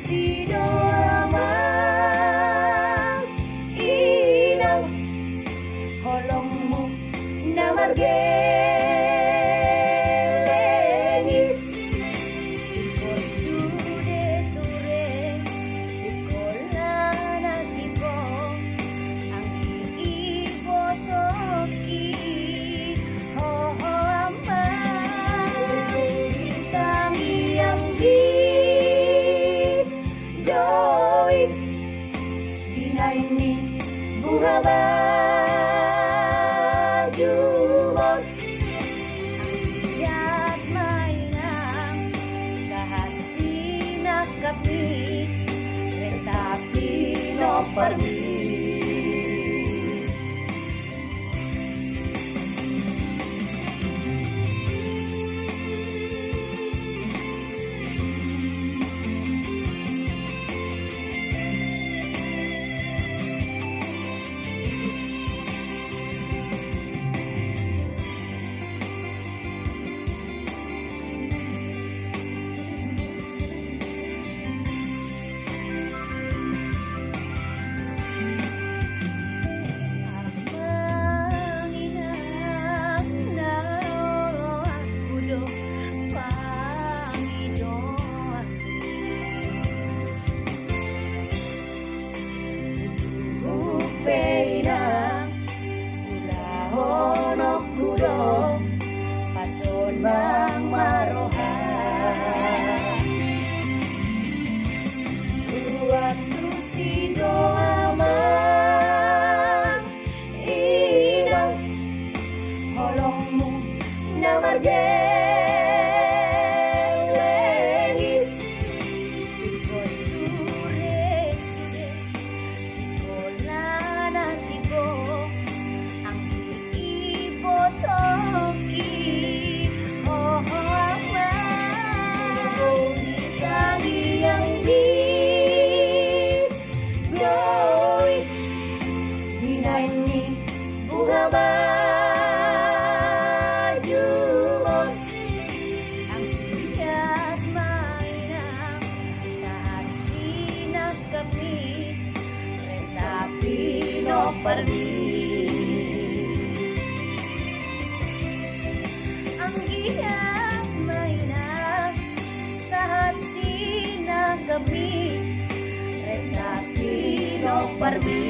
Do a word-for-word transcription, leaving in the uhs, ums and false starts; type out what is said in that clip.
Sidoa ma inang holongmu na margeleng i. Ingkon sude ture sikola na timbo, anggi ibotoki ho, ho ama. Tangiang di doi, binaen ni buha baju bos. Anggiat ma inang sahat sinangkapmi, renta pinompar ni. Amang inang na oloanku do pangidoan. Tutu pe inang ulahononku do pasonang ma roha. Tuhan tu sidoa ma inang holongmu na margeleng i. Ingkon ture sude sikola na timbo, anggi ibotoki ho, ho ama. Tangiang di doi, binaen ni buha baju bos. Anggiat ma inang sahat sinangkapmi, renta pinompar ni. Anggiat ma inang sahat sinangkapmi, renta pinompar ni.